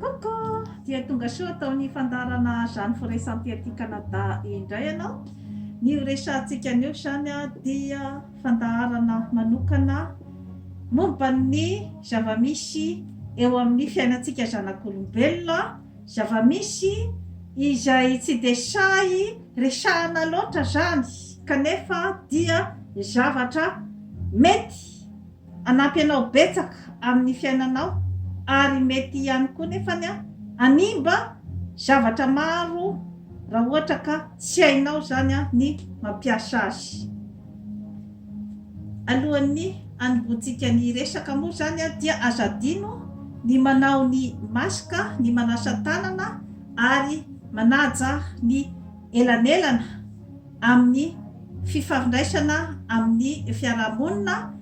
Coucou! Dia tonga soa atao ny fandaharana Jeanne Forêt Santé aty Canada indray ianao. Ny ho resahantsika anio izany dia fandaharana manokana momba ny zava-misy eo amin'ny fiainantsika zanak'olombelona, zava-misy izay tsy dia sahy resahana loatra izany kanefa dia zavatra mety hanampy anao betsaka amin'ny fiainanao ary mety ihany koa nefany hanimba zavatra maro raha ohatra ka tsy hainao izany ny mampiasa azy. Alohan'ny hanombohantsika ny resaka moa izany dia aza adino ny manao ny masque, ny manasa tanana ary manaja ny elanelana amin'ny fifandraisana amin'ny fiarahamonina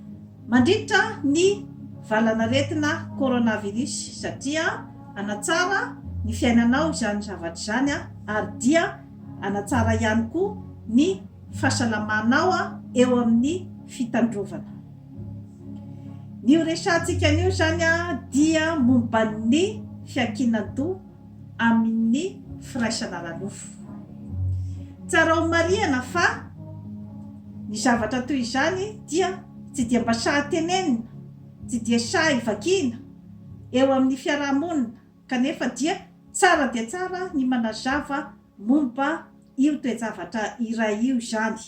mandritra ny valanaretina coronavirus satria hanatsara ny fiainanao izany zavatra izany ary dia hanatsara ihany koa ny fahasalamanao eo amin'ny fitandrovana. Ny ho resahantsika anio izany dia momba ny fiankinan-doha amin'ny firaisana ara-nofo. Tsara ho marihana fa ny zavatra toy izany dia tsy dia mba sahy tenenina, tsy dia sahy vakiana eo amin'ny fiarahamonina kanefa dia tsara dia tsara ny manazava momba io toe-javatra iray io izany.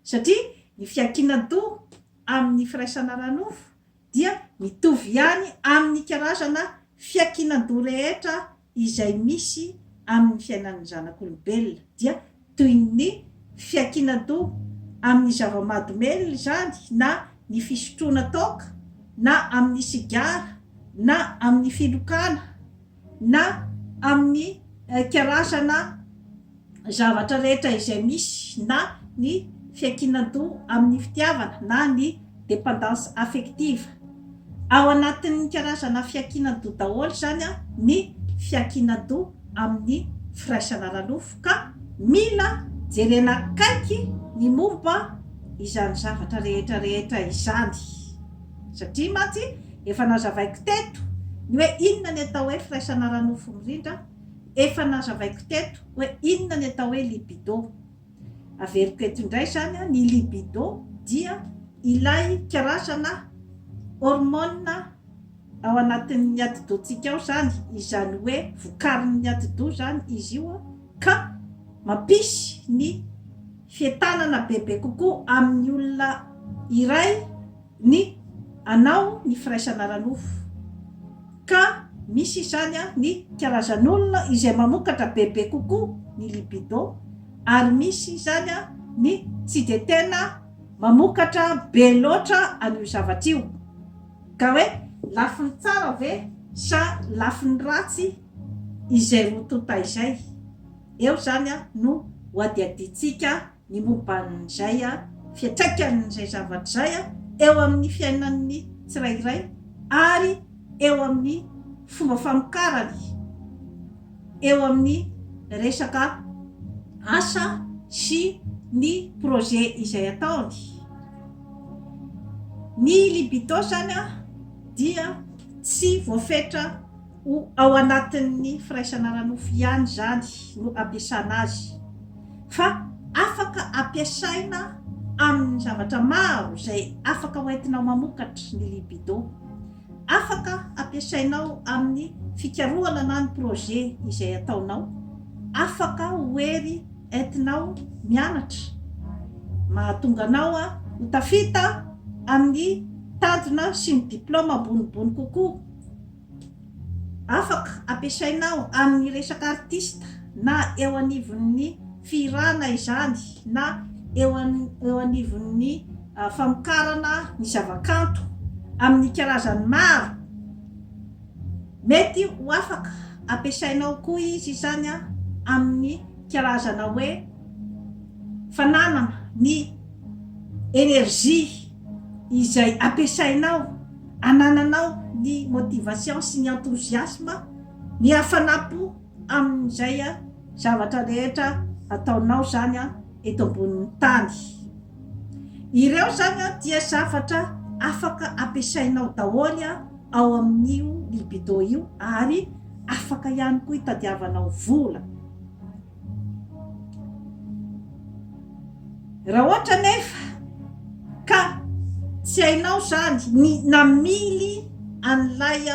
Satria ny fiankinan-doha amin'ny firaisana ara-nofo dia mitovy ihany amin'ny karazana fiankinan-doha rehetra izay misy amin'ny fiainan'ny zanak'olombelona, dia toy ny fiankinan-doha amin'ny zava-mahadomelina izany na ny fisotroana toaka na amin'ny sigara na amin'ny filokana na amin'ny karazana zavatra rehetra izay misy na ny fiankinan-doha amin'ny fitiavana na ny dépendance affective. Ao anatin'ny karazana fiankinan-doha daholo izany ny fiankinan-doha amin'ny firaisana ara-nofo ka mila jerena akaiky ny momba izany zavatra rehetra rehetra izany satria mantsy efa nazavaiko teto ny hoe inona ny atao hoe firaisana ara-nofo mirindra, Efa nazavaiko teto hoe inona ny atao hoe libido. Averiko eto indray izany, ny libido dia ilay karazana hormone ao anatin'ny atidohantsika ao izany, izany hoe vokarin'ny atidoha izany izy io ka mampisy ny fientanana bebe kokoa amin'ny olona iray ny anao ny firaisana ara-nofo. Ka misy izany ny karazan'olona izay mamokatra bebe kokoa ny libido ary misy izany ny tsy dia tena mamokatra be loatra an'io zavatra io. Ka hoe lafiny tsara ve sa lafiny ratsy izay roa tonta izay? Eo izany no ho hadihadiantsika ny momba an'izay fiantraikan'izay zavatra izay eo amin'ny fiainan'ny tsirairay ary eo amin'ny fomba famokarany eo amin'ny resaka asa sy ny projet izay ataony. Ny libido izany dia tsy voafetra Ho ao anatin'ny firaisana ara-nofo ihany izany no ampiasana azy, fa afaka ampiasaina amin'ny zavatra maro izay afaka hoentinao mamokatra ny libido. Afaka ampiasainao amin'ny fikarohana na ny projet izay ataonao, afaka ho hery entinao mianatra, mahatonga anao ho tafita amin'ny tanjona sy ny diplaoma ambonimbony kokoa. Afaka ampiasainao amin'ny resaka artista na eo anivon'ny fihirana izany na eo eo anivon'ny famokarana ny zavakanto amin'ny karazany maro. Mety ho afaka ampiasainao koa izy izany amin'ny karazana hoe fananana ny énergie izay ampiasainao anananao ny motivation sy ny enthousiasme, ny hafanam-po amin'izay zavatra rehetra ataonao izany eto ambonin'ny tany. Ireo izany dia zavatra afaka ampiasainao daholo. ao amin'io libido io ary afaka ihany koa hitadiavanao vola. Raha ohatra anefa ka tsy hainao izany ny namily an'ilay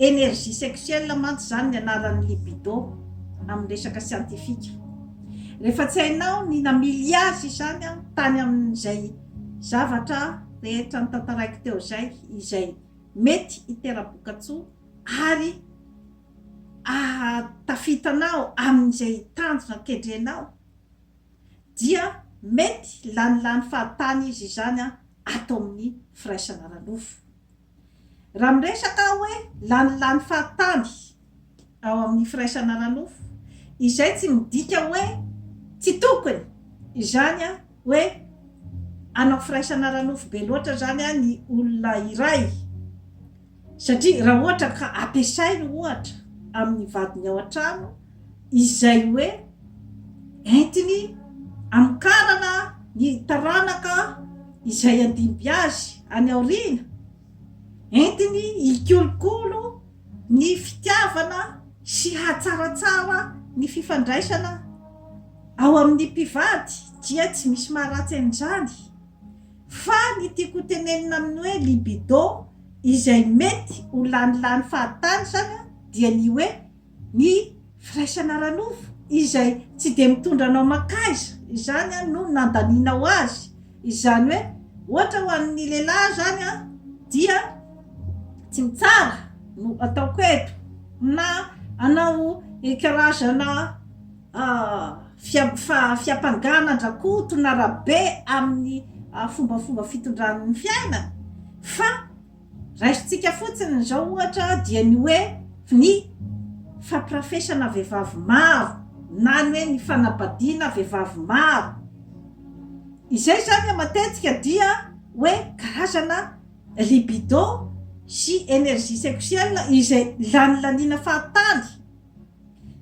Energie sexuelle mantsy izany ny anaran'ny libido amin'ny resaka siantifika. Rehefa tsy hainao ny namily azy izany tany amin'izay zavatra rehetra notantaraiko teo izay, izay mety hitera-bokatsoa ary ahatafita anao amin'izay tanjona kendrenao, dia mety lanilany fahatany izy izany ato amin'ny firaisana ara-nofo. Raha miresaka aho hoe lanilany fahatany ao amin'ny firaisana ara-nofo, izay tsy midika hoe tsy tokony izany hoe hanao firaisana ara-nofo be loatra izany ny olona iray, satria raha ohatra ka ampiasainy ohatra amin'ny vadiny ao an-trano izay hoe entiny hamokarana ny taranaka izay handimby azy any aoriana, entiny hikolokolo ny fitiavana sy hahatsaratsara ny fifandraisana ao amin'ny mpivady dia tsy misy maharatsy an'izany. Fa ny tiako ho tenenina amin'ny hoe libido izay mety ho lanilany fahatany izany dia ny hoe ny firaisana ara-nofo izay tsy dia mitondra anao mankaiza izany no nandanianao azy, izany hoe ohatra ho an'ny lehilahy izany dia tsy mitsara no ataoko eto na hanao karazana fiampangana an-dRakoto na Rabe amin'ny fombafomba fitondrany ny fiainany fa Raisintsika fotsiny izao ohatra dia ny hoe ny fampirafesana vehivavy maro na ny hoe ny fanambadiana vehivavy maro. Izay izany matetika dia hoe karazana libido sy energie sexuelle izay lanilaniana fahatany.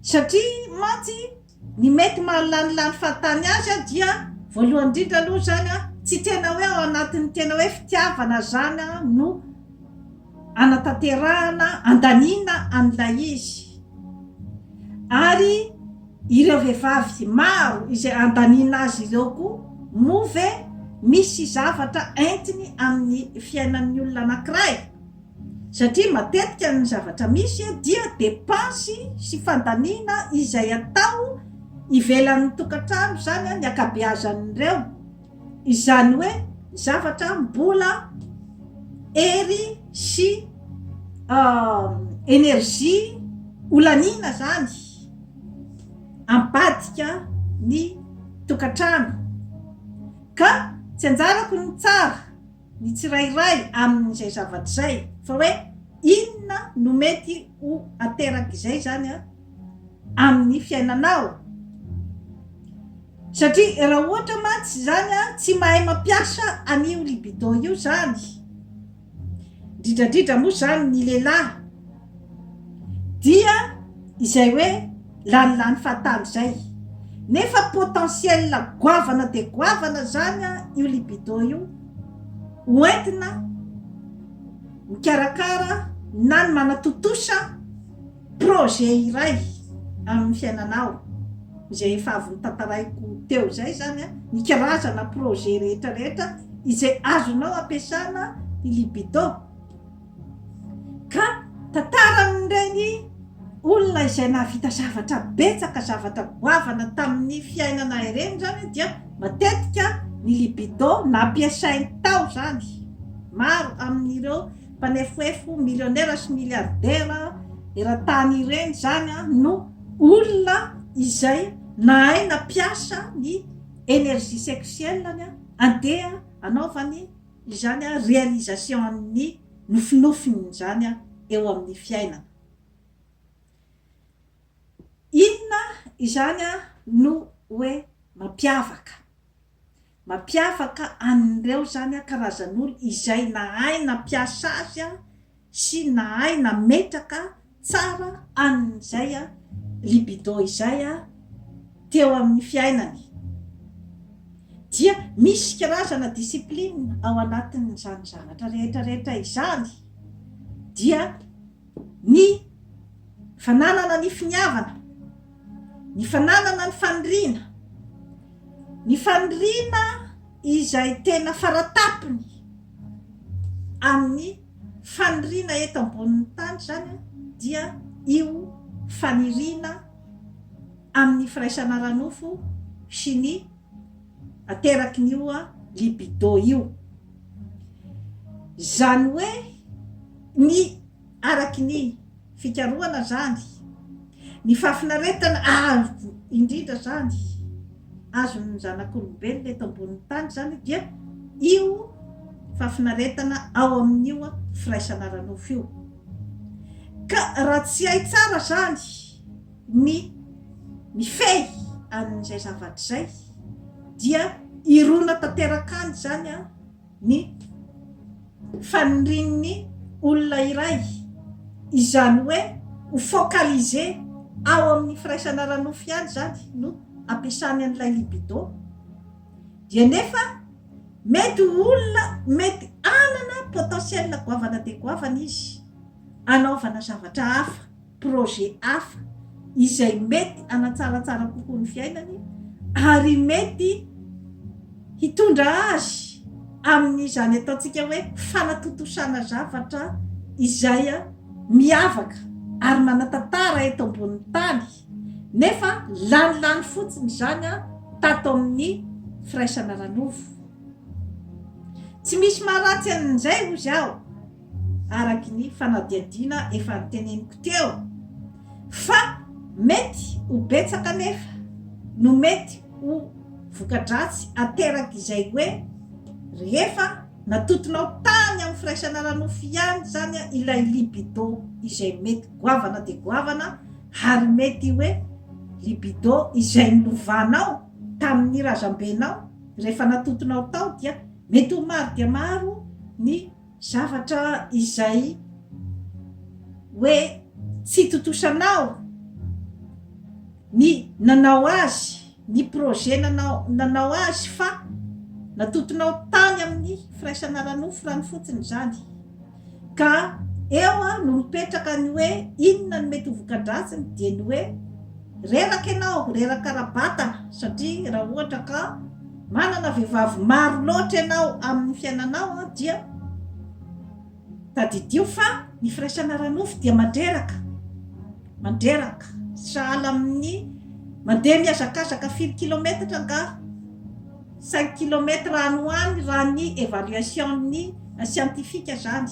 Satria mantsy ny mety mahalanilany fahatany azy dia voalohany indrindra aloha izany tsy tena hoe ao anatin'ny tena hoe fitiavana izany no anatanterahana andaniana an'ilay izy. Ary ireo vehivavy maro izay andaniana azy ireo koa moa ve misy zavatra entiny amin'ny fiainan'ny olona anankiray? Satria matetika ny zavatra misy dia depansy sy fandaniana izay atao ivelan'ny tokantrano izany ny ankabeazan'ireo. Izany hoe zavatra mbola hery sy energie holaniana izany ambadika ny tokantrano. Ka tsy anjarako ny mitsara. ny tsirairay amin'izay zavatra izay fa hoe inona no mety ho aterak'izay izany amin'ny fiainanao satria raha ohatra mantsy izany tsy mahay mampiasa an'io libido io izany indrindrandrindra moa izany ny lehilahy dia izay hoe lanilany fahatany izay. Nefa potentiel goavana dia goavana izany io libido io ho entina mikarakara na ny manatontosa projet iray amin'ny fiainanao izay efa avy notantaraiko teo izay izany ny karazana projet rehetra rehetra izay azonao ampiasana ny libido. Ka tantaran'ireny olona izay nahavita zavatra betsaka, zavatra goavana tamin'ny fiainana ireny izany dia matetika ny libido nampiasainy tao izany. Maro amin'ireo mpanefoefo millionnaire sy milliardaire eran-tany ireny izany no olona izay nahay nampiasa ny energie sexuelle-ny andeha hanaovany izany réalisation an'ny nofinofiny izany eo amin'ny fiainana. Inona izany no hoe mampiavaka? Mampiavaka an'ireo izany karazan'olo izay nahay nampiasa azy sy nahay nametraka tsara an'izay libido izay teo amin'ny fiainany dia misy karazana discipline ao anatin'izany zavatra rehetra rehetra izany. dia ny fananana ny finiavana, ny fananana ny faniriana, ny faniriana izay tena faratapony amin'ny faniriana eto ambonin'ny tany izany dia io faniriana amin'ny firaisana ara-nofo sy ny aterakin'io libido io. Izany hoe ny araky ny fikarohana izany, ny fahafinaretana avo indrindra izany azon'ny zanak'olombelona eto ambonin'ny tany izany dia io fahafinaretana ao amin'io firaisana ara-nofo io. Ka raha tsy hay tsara izany ny mifehy an'izay zavatra izay dia hirona tanteraka any izany ny fanirian'ny olona iray, izany hoe ho focaliser ao amin'ny firaisana ara-nofo ihany izany no ampiasany an'ilay libido, dia nefa mety ho olona mety hanana potentiel goavana dia goavana izy hanaovana zavatra hafa. projet hafa izay mety hanatsaratsara kokoa ny fiainany ary mety hitondra azy amin'izany ataontsika hoe fanatontosana zavatra izay miavaka ary manan-tantara eto ambonin'ny tany nefa lanilany fotsiny izany tato amin'ny firaisana ara-nofo. Tsy misy maharatsy an'izay hozy aho. araky ny fanadihadiana efa noteneniko teo fa mety ho betsaka anefa no mety ho voka-dratsy aterak'izay hoe rehefa natotonao tany amin'ny firaisana ara-nofo ihany izany ilay libido izay mety goavana dia goavana ary mety hoe libido izay nilovanao tamin'ny razambenao rehefa natotonao tao dia mety ho maro dia maro ny Zavatra izay hoe tsy tontosanao ny nanao azy, ny projet nanao nanao azy fa natotonao tany amin'ny firaisana ara-nofo ranofotsiny izany. Ka eo no mipetraka ny hoe inona no mety ho voka-dratsiny dia ny hoe reraka ianao, reraka ara-batana satria raha ohatra ka Manana vehivavy maro loatra ianao amin'ny fiainanao dia tadidio fa ny firaisana ara-nofo dia mandreraka, mandreraka, sahala amin'ny mandeha mihazakazaka firy kilometatra angaha? Cinq kilomètres any ho any raha ny évaluation-n'ny scientifique izany,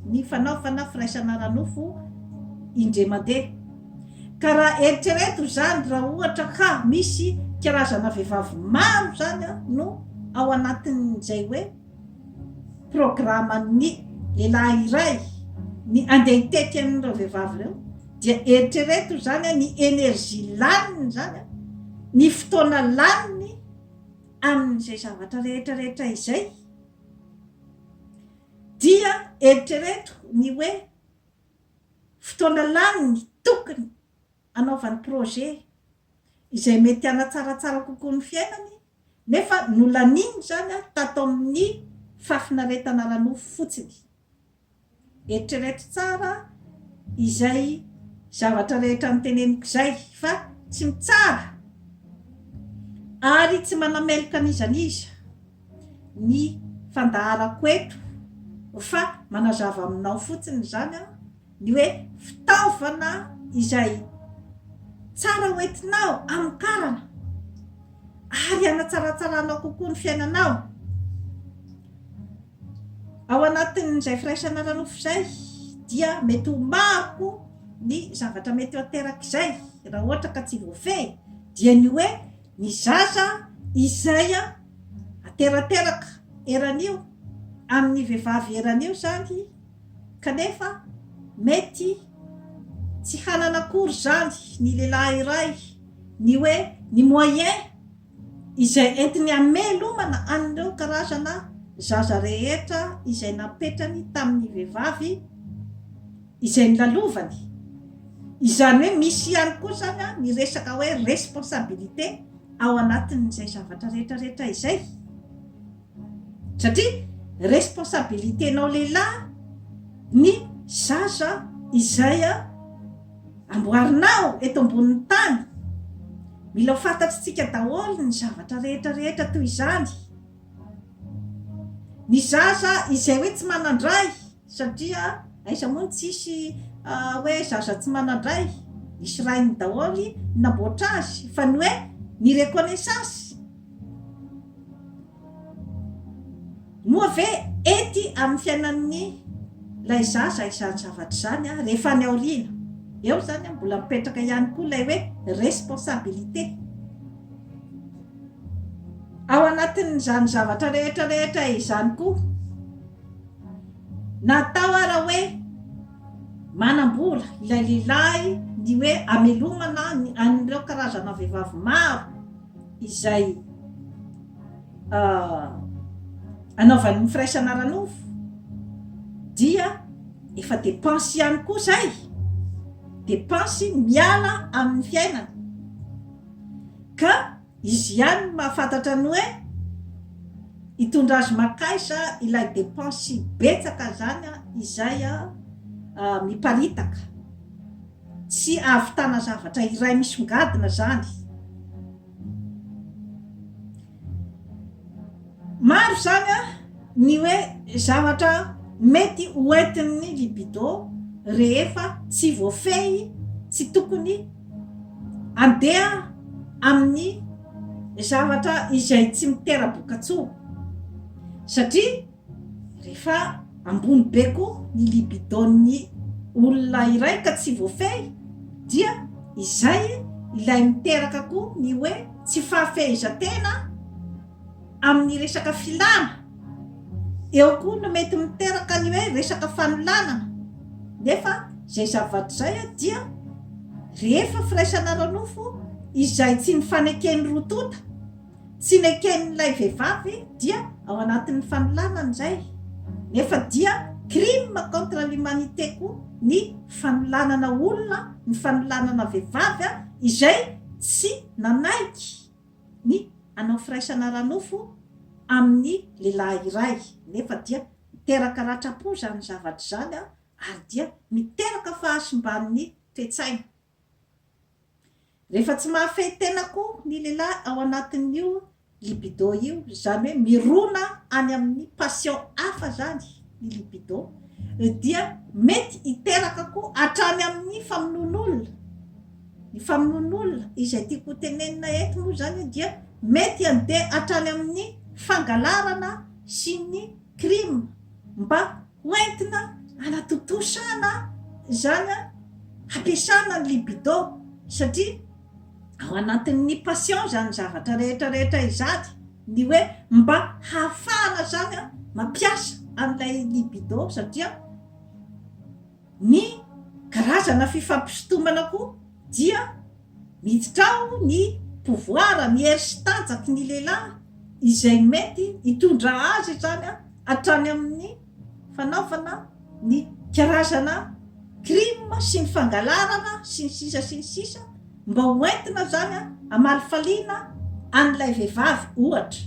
ny fanaovana firaisana ara-nofo indray mandeha. Ka raha eritrereto izany raha ohatra ka misy karazana vehivavy maro izany no ao anatin'izay hoe programan'ny lehilahy iray ny andeha hitety an'ireo vehivavy ireo dia eritrereto izany ny énergie laniny izany, ny fotoana laniny amin'izay zavatra rehetra rehetra izay dia eritrereto ny hoe Fotoana laniny tokony hanaovany projet izay mety hanatsaratsara kokoa ny fiainany nefa nolaniany izany tato amin'ny fahafinaretana ara-nofo fotsiny. Eritrereto tsara izay zavatra rehetra noteneniko izay fa tsy mitsara ary tsy manameloka an'iza n'iza. ny fandaharako eto fa manazava aminao fotsiny izany aho ny hoe fitaovana izay tsara ho entinao hamokarana ary hanatsaratsarana kokoa ny fiainanao. Ao anatin'izay firaisana ara-nofo izay dia mety ho maro koa ny zavatra mety ho aterak'izay raha ohatra ka tsy voafehy dia ny hoe Ny zaza izay aterateraka eran'io amin'ny vehivavy eran'io izany kanefa mety tsy hanana akory izany ny lehilahy iray ny hoe ny moyen izay entiny hamelomana an'ireo karazana zaza rehetra izay napetrany tamin'ny vehivavy izay nilalovany. Izany hoe misy ihany koa izany ny resaka hoe responsabilité ao anatin'izay zavatra rehetra rehetra izay. Satria responsabilité-nao lehilahy ny. zaza izay amboarinao eto ambonin'ny tany. Mila ho fantatritsika daholo ny zavatra rehetra rehetra toy izany. Ny zaza izay hoe tsy manan-dray satria aiza moa no tsisy hoe zaza tsy manan-dray, nisy rainy daholo ny namboatra azy fa ny hoe ny reconnaissance moa ve ety amin'ny fiainan'ny ilay zaza izany zavatra izany rehefa any aoriana? Eo izany mbola mipetraka ihany koa ilay hoe responsabilité. Ao anatin'izany zavatra rehetra rehetra izany koa, natao ara hoe manam-bola ilay lehilahy ny hoe amelomana ny an'ireo karazana vehivavy maro izay anaovany ny firaisana ara-nofo dia efa dépense ihany koa izay, dépense miala amin'ny fiainana. Ka izy ihany no mahafantatra ny hoe hitondra azy mankaiza ilay dépense betsaka zany izay miparitaka. Tsy ahavitana zavatra iray misongadina zany. Maro izany ny hoe zavatra mety ho entin'ny libido rehefa tsy voafehy, tsy tokony andeha amin'ny zavatra izay tsy mitera-bokatsoa satria Rehefa ambony be koa ny libido-n'ny olona iray ka tsy voafehy dia izay ilay miteraka koa ny hoe tsy fahafehezan-tena amin'ny resaka filana. Eo koa no mety miteraka ny hoe resaka fanolanana. Nefa izay zavatra izay dia rehefa firaisana ara-nofo izay tsy nifaneken'ny roa tonta, Tsy neken'ilay vehivavy dia ao anatin'ny fanolanana izay, nefa dia crime contre l'humanité koa ny fanolanana olona, ny fanolanana vehivavy izay tsy nanaiky ny hanao firaisana ara-nofo amin'ny lehilahy iray, nefa dia miteraka ratram-po izany zavatra izany ary dia miteraka fahasimban'ny toe-tsaina. Rehefa tsy mahafehy tena koa ny lehilahy ao anatin'io libido io, izany hoe mirona any amin'ny passion hafa izany ny libido, dia mety hiteraka koa hatrany amin'ny famonoan'olona. Ny famonoan'olona izay tiako ho tenenina eto moa izany dia mety handeha hatrany amin'ny fangalarana sy ny crime mba Hoentina hanatontosana izany hampiasana ny libido satria ao anatin'ny passion izany zavatra rehetra rehetra izany ny hoe mba hahafahana izany mampiasa an'ilay libido satria ny karazana fifampisintomana koa dia miditra ao ny pouvoir, ny hery sy tanjaky ny lehilahy izay mety hitondra azy izany hatrany amin'ny fanaovana ny karazana crime sy ny fangalarana sy ny sisa sy ny sisa mba ho entina izany hamalifaliana an'ilay vehivavy ohatra.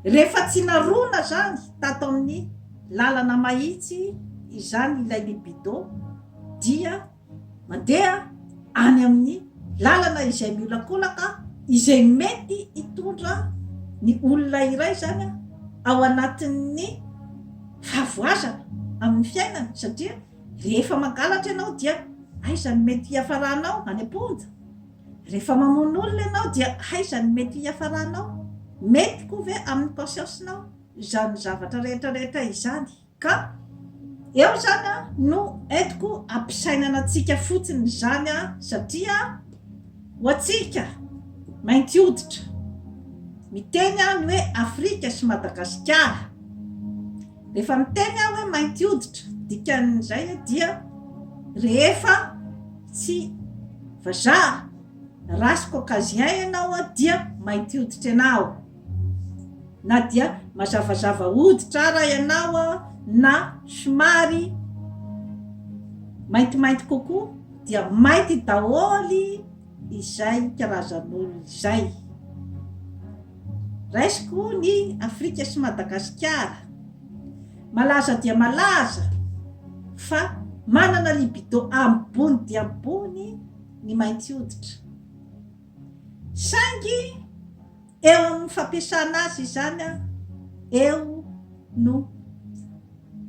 Rehefa tsy naroana izany tato amin'ny lalana mahitsy izany ilay libido dia mandeha any amin'ny lalana izay miolakolaka izay mety hitondra ny olona iray izany ao anatin'ny fahavoazana amin'ny fiainany satria rehefa mangalatra ianao dia aiza no mety hiafaranao? Any am-ponja. Rehefa mamono olona ianao dia aiza no mety hiafaranao? Mety koa ve amin'ny conscience-nao izany zavatra rehetra rehetra izany? Ka eo izany no entiko ampisainana antsika fotsiny izany satria ho antsika mainty hoditra, miteny aho ny hoe Afrika sy Madagasikara, rehefa miteny aho hoe mainty hoditra dikan'izay dia rehefa tsy vazaha, race caucasien ianao dia mainty hoditra ianao. Na dia mazavazava hoditra ara ianao na somary maintimainty kokoa dia mainty daholo izay karazan'olona izay. Raisiko ny Afrika sy Madagasikara. Malaza dia malaza. fa manana libido ambony dia ambony ny mainty hoditra. Saingy eo amin'ny fampiasana azy izany eo no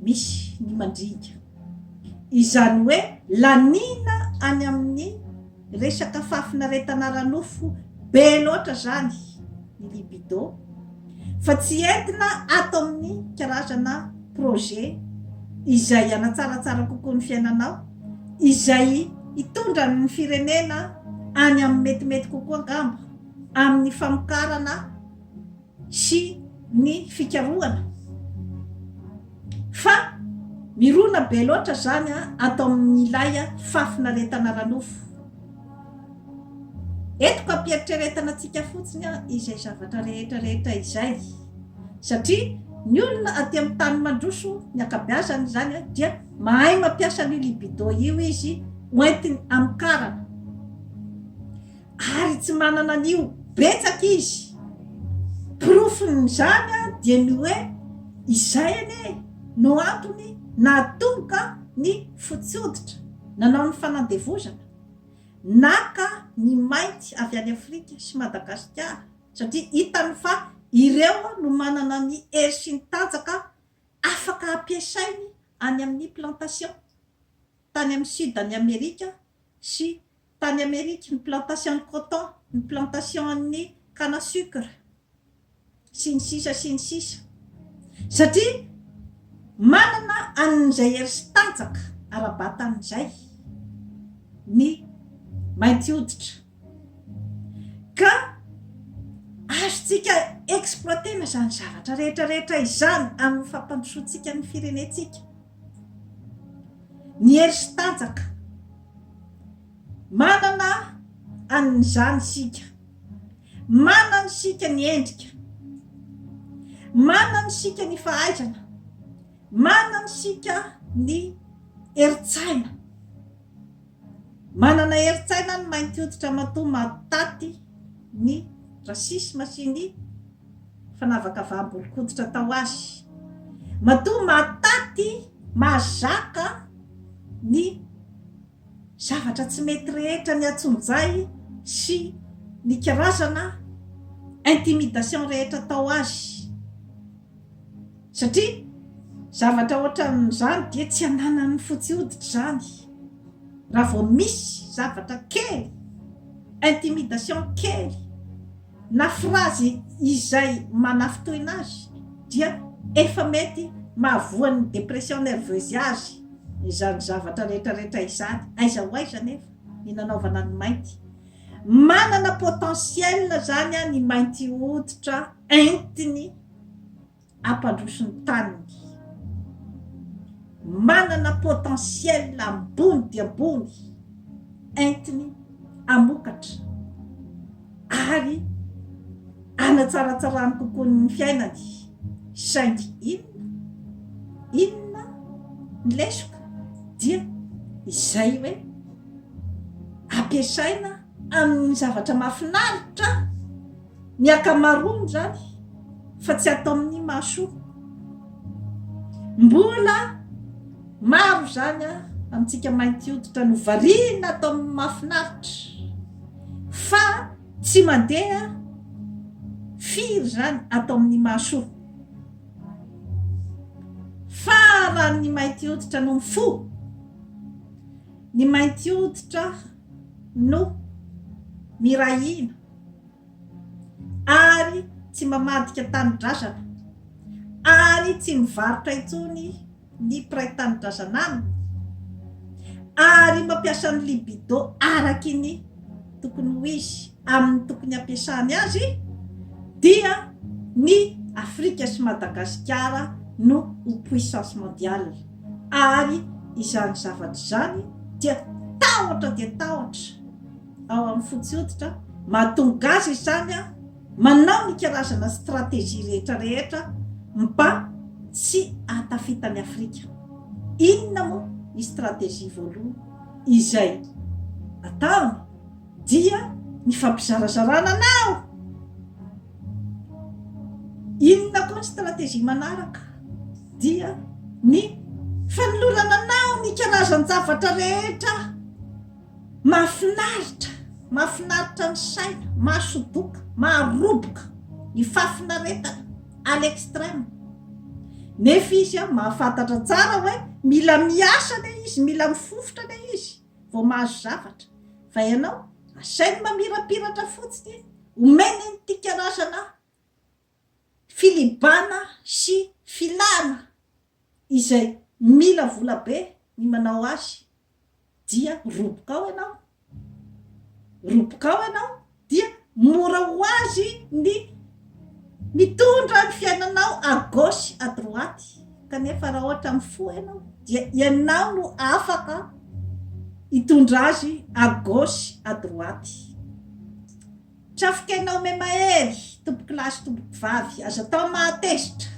misy ny mandringa. Izany hoe laniana any amin'ny resaka fahafinaretana ara-nofo be loatra izany ny libido fa tsy entina ato amin'ny karazana projet izay hanatsaratsara kokoa ny fiainanao, izay hitondra ny firenena any amin'ny metimety kokoa angamba amin'ny famokarana sy ny fikarohana fa mirona be loatra izany ato amin'ilay fahafinaretana ara-nofo. Entiko ampiheritreretana antsika fotsiny izay zavatra rehetra rehetra izay satria ny olona aty amin'ny tany mandroso ny ankabeazany izany dia mahay mampiasa an'io libido io izy hoentiny hamokarana. Ary tsy manana an'io betsaka izy. Porofon'izany dia ny hoe izay anie no antony nahatonga ny fotsy hoditra nanao ny fanandevozana, naka ny mainty avy any Afrika sy Madagasikara satria hitany fa ireo no manana ny hery sy ny tanjaka afaka ampiasainy any amin'ny plantation tany amin'ny sud any Amerika sy Tany Amerika, ny plantation ny coton, ny plantation an'ny canne à sucre, sy ny sisa sy ny sisa. Satria manana an'izay hery sy tanjaka ara-batana izay ny mainty hoditra. Ka azontsika exploiter-na izany zavatra rehetra rehetra izany amin'ny fampandrosoantsika ny firenentsika. Ny hery sy tanjaka. Manana an'izany isika. Manana isika ny endrika. Manana isika ny fahaizana. Manana isika ny herin-tsaina. Manana herin-tsaina ny mainty hoditra matoa mahataty ny racisme sy ny fanavakavaham-bolon-koditra atao azy. Matoa mahataty, mahazaka ny zavatra tsy mety rehetra ny antsonjay sy ny karazana intimidation rehetra atao azy. Satria zavatra ohatran'izany dia tsy ananan'ny fotsy hoditra izany. Raha vao misy zavatra kely, intimidation kely, na frazy izay manafintohina azy dia efa mety mahavoan'ny dépression nerveuse azy izany zavatra rehetra rehetra izany, aiza ho aiza anefa ny nanaovana ny mainty? Manana potentiel zany ny mainty hoditra entiny hampandroso ny taniny. Manana potentiel ambony dia ambony entiny hamokatra ary hanatsaratsarany kokoa ny fiainany saingy inona? Inona ny lesoka? Dia izay hoe ampiasaina amin'ny zavatra mahafinaritra Ny ankamaroany izany fa tsy ato amin'ny mahasoa. Mbola maro izany amintsika mainty hoditra no variana ato amin'ny mahafinaritra fa tsy mandeha firy izany ato amin'ny mahasoa. Fa raha ny mainty hoditra no mifoha, ny mainty hoditra no miray hina, ary tsy mamadika tanindrazana, ary tsy mivarotra intsony ny mpiray tanindrazana aminy, ary mampiasa ny libido araky ny tokony ho izy amin'ny tokony hampiasany azy, dia ny Afrika sy Madagasikara no ho puissance mondiale, ary izany zavatra izany dia tahotra dia tahotra. ao amin'ny fotsy hoditra, mahatonga azy izany manao ny karazana stratégie rehetra rehetra mba tsy hahatafita an'i Afrika. Inona moa ny stratégie voalohany izay ataony dia ny fampizarazarana anao. Inona koa ny stratégie manaraka dia ny fanolorana anao. ny karazan-javatra rehetra mahafinaritra, mahafinaritra ny saina, mahasodoka, maharoboka ny fahafinaretana à l'extrême. Nefa izy mahafantatra tsara hoe mila miasa anie izy, mila mifofotra anie izy vao mahazo zavatra. Fa ianao asainy mamirapiratra fotsiny, omeny an'ity karazana filibana sy filana izay mila vola be ny manao azy dia roboka ao ianao, roboka ao ianao dia mora ho azy ny mitondra ny fiainanao à gauche à droite kanefa raha ohatra mifoha ianao dia ianao no afaka hitondra azy à gauche à droite. Trafik'aina ome-mahery, tompokolahy sy tompokovavy, aza atao mahatezitra,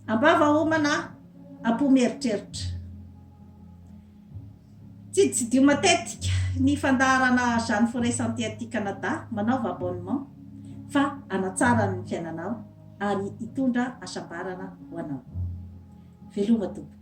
am-bava homana, am-po mieritreritra. Tsiditsidiho matetika ny fandaharana Jeanne Forêt Santé aty Canada, manaova abonnement fa hanatsara ny fiainanao ary hitondra hasambarana ho anao. Veloma tompoko.